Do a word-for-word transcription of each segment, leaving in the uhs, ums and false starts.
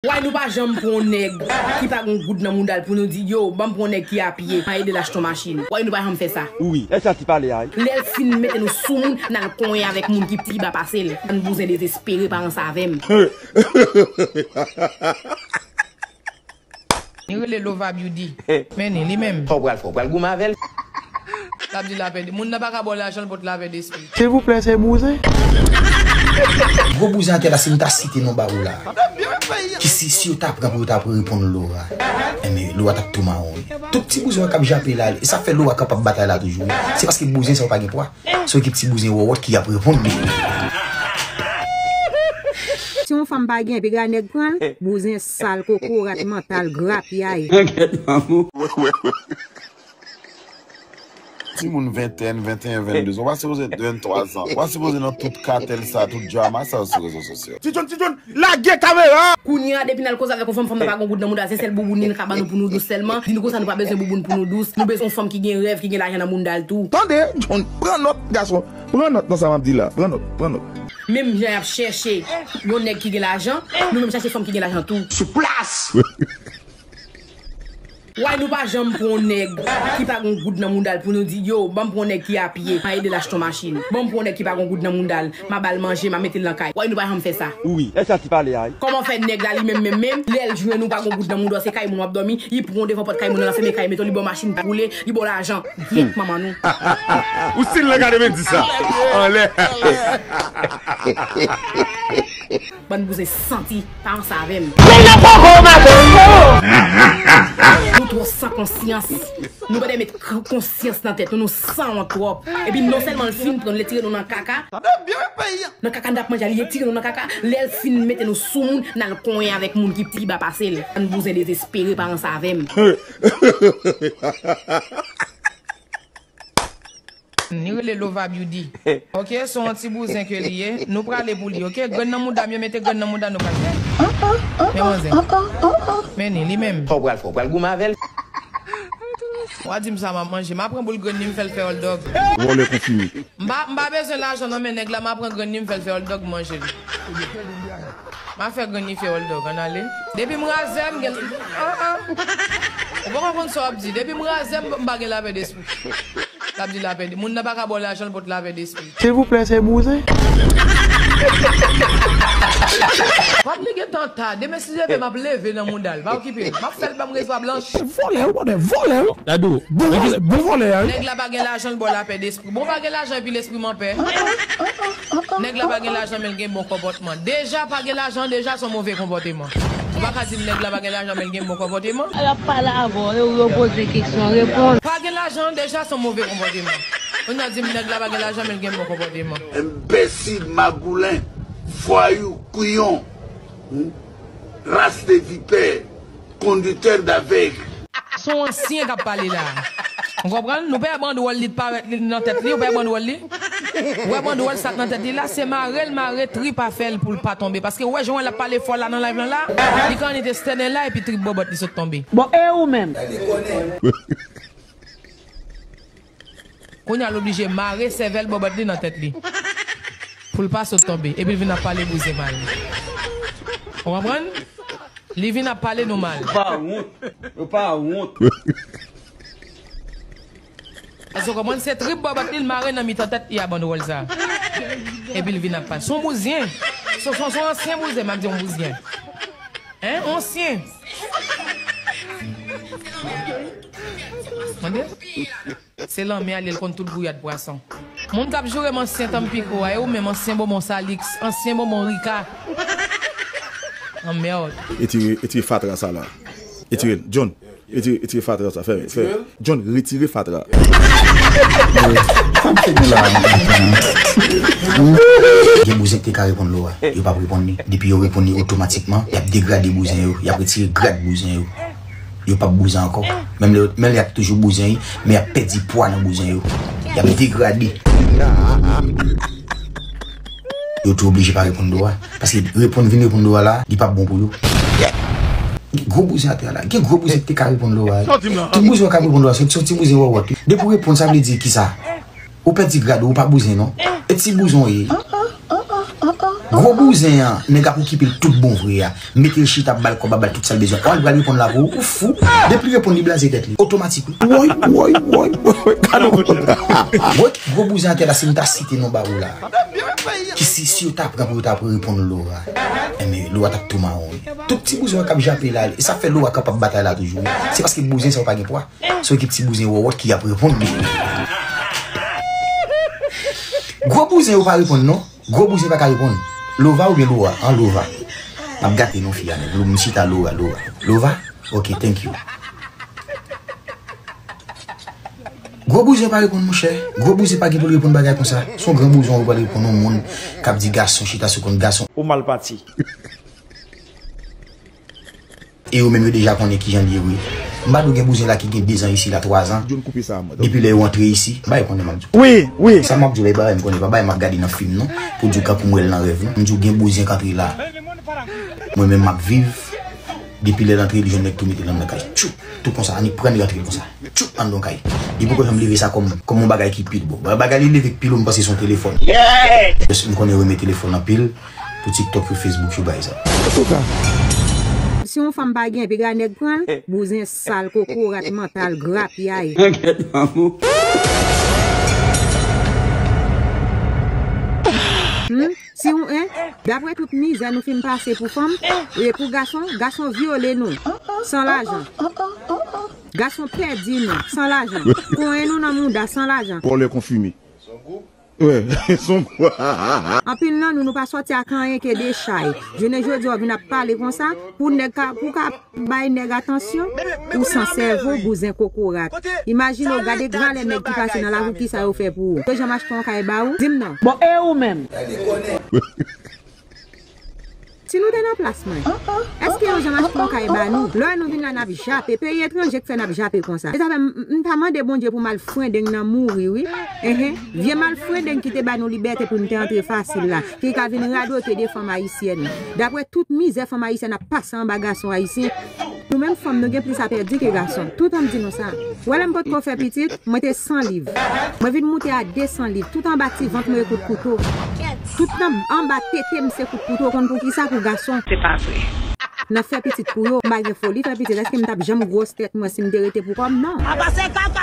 Why nou pa janm pran yon nèg ki pa gen goud nan mouda l pou nou di, yo, ban m pran yon nèg ki apye, an ede l achte yon machin. Why nou pa janm fè sa? Wi, e sa ti pale a, wi. Lè l fin mete nou sou moun, n al konyen avèk moun ki pi ba pase l. Ann bouzen dezespere pa ansanm avè m. Li rele Lova Beauty. Men ni, li menm. Sa w pral fè, w pral goumen avè l? L ap di lapè de. Moun nan pa ka ba w lajan, l pot lapè de. Silvouplè, se bouzen. Gwo bouzen atè la, si m ta site non ba ou la. Ki si, si yo ta pran pou yo ta reponn Lora. Enben, Lora t ap tou mawon, wi. Tout ti bouzen yo k ap jape la, e sa fè Lora kapab batay la toujou, wi. Se paske bouzen sa yo pa gen pwa. Se ekip ti bouzen wòwòt ki ap reponn li. Si yon fanm pa gen, piga nèg pran l, bouzen sal, kokorat, mantal, grapyay. Timoun venntèn, venteyen, vennde zan, w pa sipoze, venntwa zan, w pa sipoze nan tout katèl sa, tout drama sa yo sou rezo sosyo. Ti John, Ti John, lage kamera! Kounye a, depi n al koze avèk yon fanm, fanm nan pa gen goud nan mouda, se sèl bouboun li, li ka ban nou pou nou dous sèlman. Di nou konsa, nou pa bezwen bouboun pou nou dous. Nou bezwen yon fanm ki gen rèv, ki gen lajan nan mouda l tou. Tande, John, pran nòt, gason. Pran nòt nan sa m ap di la. Pran nòt, pran nòt. Menm jan y ap chèche yon nèg ki gen lajan, nou menm chache fanm ki gen lajan tou. Sou plas! Why nou pa janm pran yon nèg ki pa gen goud nan mouda l pou nou di, yo, ban m pran yon nèg ki apye, m a ede l achte yon machin. Ban m pran yon nèg ki pa gen goud nan mouda l, m a ba l manje, m a mete l nan kay. Why nou pa janm fè sa? Wi, e sa ti pale a, wi. Kòman fè nèg la li menm, menm, menm, lè l jwenn ou pa gen goud nan mouda w, se kay moun w ap dòmi, li pran w devan pòt kay moun nan, l ap fèmen kay, mete w, li ba w machin pou w woule, li ba w lajan. Vyèt manman nou. Ou stil nan gade men di sa. Anlè. Bann bouzen santi, pa ansanm avè m. Nèg la poko maten. Nou twò san konsyans. Nou pa met k-, konsyans nan tèt nou, nou sanwont twòp. Epi non sèlman l fin pran, l retire nou nan kaka. Nan kaka n t ap manje, li retire nou nan kaka. Lè l fin mete nou sou moun, n al konyen avèk moun ki pi ba pase l. Bann bouzen dezespere, pa ansanm avè m. Ni rele Lova Beauty. Ok, se yon ti bouzen ke li ye. Nou prale pou li, ok? Grenn nan mouda m, yo mete grenn nan mouda nou pral fè. Men manzè. Men ni, li menm. Sa w pral fè, w pral goumen avè l? W a di m sa m ap manje. M a pran boul grenn li, m fè l fè hot dog. Vòlè konfime. M pa, m pa bezwen lajan nan men nèg la, m a pran grenn li, m fè l fè hot dog, m manje l. M a fè grenn li fè hot dog, ann ale. Depi m razè, m gen, ah, ah. Ou pa konprann sa w ap di. Depi m razè, m, m pa gen lapè despri. L ap di lapè de. Moun nan pa ka ba w lajan, l pot lapè despri. Silvouplè, se bouzen. W ap li gentan ta. Demen si Dye vle, m ap leve nan mouda l. Pa okipe l. M ap fè l ban m rezwa blanch. Vòlè, w konnen, vòlè, w. Dadou, bon vòlè, bon vòlè, a, wi. Nèg la pa gen lajan, l ba w lapè despri. Bon, pa gen lajan epi lespri m anpè. Nèg la pa gen lajan, men l gen bon konpòtman. Deja, pa gen lajan, deja, se yon move konpòteman. Ou pa ka di m nèg la pa gen lajan, men l gen bon konpòteman. Y ap pale avè w, yo, yo poze kesyon, reponn. Pa gen lajan, deja, se yon move konpòteman. Kounye a di m nèg la pa gen lajan, men l gen bon konpòteman. Enbesil, magoulen, vwayou, kouyon, hmm? Ras de vipè, konditè davèg. Se yon ansyen k ap pale la. Ou konprann? Nou pa wè bandwòl li t parèt li nan tèt li, ou pa wè bandwòl li? Ou wè bandwòl sa k nan tèt li la, se mare l mare trip afè l pou l pa tonbe. Paske ou wè jan l ap pale fò la nan live lan la, li ka annik estènè la epi trip bòbòt li sot tonbe. Bon, e ou menm? Kounye a l oblije mare sèvèl bòbòt li nan tèt li. Pou l pa sot tonbe. Epi l vin ap pale bouzen mal. Ou konprann? Li vin ap pale nou mal. Yo pa wont. Yo pa wont. Èske w konprann? Se trip bòbòt li l mare nan mitan tèt li a bandwòl sa. Epi l vin ap pale. Se yon bouzyen. Se, se, se yon ansyen bouzyen, m ap di yon bouzyen. Hein? Ansyen. Tande? Se lanmè a li ye, l konn tout gouyad pwason. Moun k ap joure m ansyen tanm piko a, e ou menm ansyen bonbon Salix, ansyen bonbon Rika. Anmèd. Etire, etire fatra sa la. Etire l. John, etire, etire fatra sa. Fè, fè. John, retire fatra. Sa m fè nou la, mwen konprann. Gen bouzen ki te ka reponn Lora. Yo p ap reponn li. Depi yo reponn li otomatikman, y ap degrade bouzen yo. Y ap retire grad bouzen yo. Yo p ap bouzen ankò. Menm lè, menm lè y ap toujou bouzen, men y ap pèdi pwa nan bouzen yo. Y ap degrade. Yo tou oblije pa reponn Lora. Paske reponn, vin reponn Lora la, li p ap bon pou yo. Gen gwo bouzen atè a la. Gen gwo bouzen ki te ka reponn Lora. Tout bouzen yo ka reponn Lora. Se yon ti bouzen wòwòt. Depi w reponn, sa vle di kisa? Ou pèdi grad ou, ou pa bouzen non. E ti bouzen w ye. Gwo bouzen an, nèg ap okipe l tout bon vre a. Mete l chita, ap ba l kòb, ap ba l tout sa l bezwen. Kòman l pral reponn la pou ou? Ou fou? Depi l reponn, li blaze tèt li. Otomatik, wi. Woy, woy, woy, woy, woy, gade. Gwo, gwo bouzen atè la, si m ta site non ba ou la. Ki si, si yo ta pran pou yo ta reponn Laura. Enben, Laura t ap tou mawon, wi. Tout ti bouzen yo k ap jape la, e sa fè Laura kapab batay la toujou, wi. Se paske bouzen sa yo pa gen pwa. Se ekip ti bouzen wòwòt ki ap reponn li. Gwo bouzen yo pa reponn, non. Gwo bouzen pa ka reponn. Lova oubyen Lora? An Lova. M ap gate non fi a nèg. Lo-, m chita Lora, Lora. Lova? Ok, thank you. Gwo bouzen pa reponn, monchè. Gwo bouzen pa gen pou l reponn bagay konsa. Se yon gran bouzen ou pral reponn yon moun k ap di gason chita sou kont gason. Ou mal pati. E yo menm yo deja konnen kijan l ye vre. M pa di w gen bouzen la ki gen dezan isi la, twazan. Depi lè yo antre isi, bay konnen m ap di w. Wi, wi. Sa m ap di w la, e bagay m konnen, pa bagay m ap gade nan fim non. Pou di w kankou m wè l nan rèv non. M di w gen bouzen k antre la. Mwen menm m ap viv. Depi lè l antre, li jwenn nèg tou mete l anndan kay. Tchou! Tou konsa, annik pran li rantre l konsa. Tchou! Anndan kay. Li poko janm leve sa kòm, kòm yon bagay ki pi lo. Bagay li leve k pi lo, m panse se yon telefòn. Yes! M konnen yo renmen telefòn anpil. Pou TikTok yo, Facebook yo, bay sa. Antouka. Si yon fanm pa gen, piga nèg pran l, bouzen sal, kokorat, mantal, grapyay. Gèt lanmou. Hmm? Si yon, en, dapre tout mizè nou fin pase pou fanm, e pou gason, gason vyole nou, san lajan. Gason pèdi nou, san lajan. Konyen nou nan mouda, san lajan. Vòlè konfime. Wi, son. Anpil nan nou, nou pa sòti ak anyen ke dechay. Jounen jodi a, w vin ap pale konsa, pou nèg ka, pou ka bay nèg atansyon, ou san sèvo, bouzen kokorat. Imajine w, gade grandè nèg ki pase nan lakou, kisa yo fè pou ou. Yo janm achte yon kay ba ou? Di m non. Bon, e ou menm? Si nou te nan plas mwen, èske yo janm achte yon kay ba nou? Lè nou vin la, n ap jape. Peyi etranje k fè n ap jape konsa. E sa fè m, m, m ta mande Bondye pou m al frendeng nan mouri, wi. Enhen. Vye mal frendeng ki te ba nou libète pou n te antre fasil la, ki ka vin radote de fanm ayisyèn. Dapre tout mizè fanm ayisyèn ap pase anba gason ayisyen, nou menm fanm, nou gen plis a pèdi ke gason. Toutan m di nou sa. Ou wè lè m potko fè pitit, mwen te san liv. Mwen vin moute a de san liv. Tout anba ti vant mwen e kout kouto. Tout nan, anba tete m se kout kouto. Ou konn poukisa? Pou gason. Se pa vre. Nan fè pitit pou yo, m pa gen foli fè pitit. Èske m t ap janm gwòs tèt mwen si m te rete pou kò m? Non.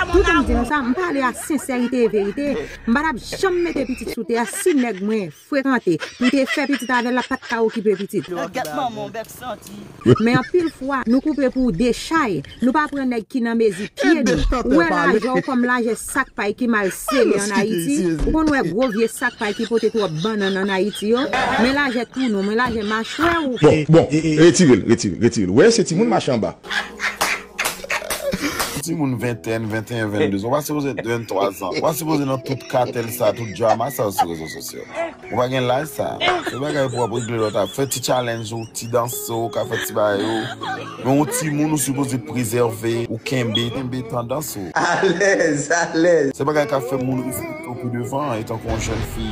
Toutan m di nou sa, m pale a sensèite e verite. M pa t ap janm mete pitit sou tè a si nèg mwen frekante, pou te fè pitit avè l, la pa t ka okipe pitit. Nan gèt manman w, bèf santi. Men anpil fwa, nou koupe pou dechay. Nou pa pran nèg ki nan mezi pye nou. Ou wè lajè w kòm lajè sak pay ki mal sele ann Ayiti. Ou konn wè gwo vye sak pay ki pote twòp bannann ann Ayiti yo. Men lajè tou nou, men lajè machwè w. Bon, bon, retire l, retire l, retire l. Ou wè, se timoun mache anba. Timoun ventèn, venteyen, venndezan. Ou pa sipoze, venntwa zan. Ou pa sipoze nan tout katèl sa, tout drama sa yo sou rezo sosyo. Ou pa gen laj sa. Se bagay pou w ap regle lòt ap fè ti challenge ou, ti danse ou, ka fè ti bagay ou. Men yon timoun ou sipoze prezève, ou kenbe, kenbe tandans ou. Alèz, alèz. Se bagay k ap fè moun respekte w pi devan, etanke yon jèn fi,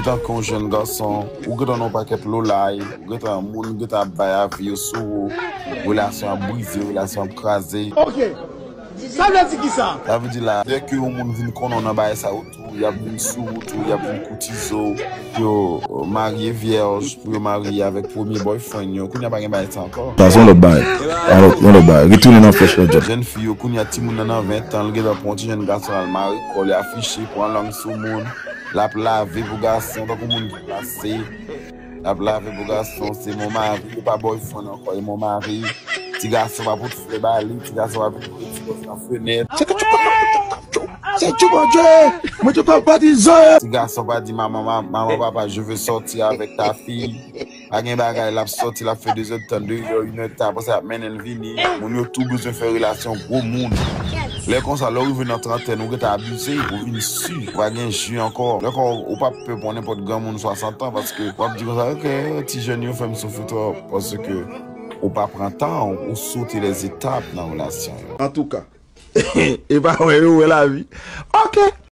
etanke yon jèn gason, ou gentan nan yon pakèt lolay, ou gentan moun gentan ap bay avi yo sou ou, relasyon ap brize, relasyon ap kraze. Ok. Sa vle di kisa? Sa vle di la, dèke yon moun vin konnen w nan bagay sa yo tou, y ap vin sou ou tou, y ap vin koutize w, pou yo marye vyèj, pou yo marye avèk premye boyfriend yo. Kounye a pa gen bagay sa ankò. Sa se yon lòt bagay. Yon lòt, yon lòt bagay. Retounen nan flèch la, John. Jèn fi yo, kounye a timoun nan nan ven tan, l gentan pran yon ti jèn gason al mare kò, li afiche, pran lang sou moun. L ap lave pou gason, tankou moun ki plase. L ap lave pou gason, se mon mari, li pa boyfriend ankò, e mon mari. Ti gason pa pot flè ba li, ti gason pa pot ti bòs nan fenèt. Se ketchoup, ketchoup, ketchoup. Se ketchoup, Bondye. Mwen te pral batize. Ti gason pa di manman, ma-, manman, papa, je veux sortir avec ta fille. Pa gen bagay, l ap sòti, l ap fè de zèdtan deyò, inèdtan, apre sa, y ap mennen l vini. Moun yo tou bezwen fè relasyon gwo moun. Lè konsa, lè w rive nan trantèn, ou gentan abize, ou vin si, ou pa gen ji ankò. Lè konsa, ou p ap pè pran nenpòt granmoun swasant an, paske w ap di konsa, "Ok, ti jèn yo fè m soufri twòp," paske ou pa pran tan, ou sote lèzetap nan relasyon yo. Antouka, e pa wè yo wè lavi. Ok.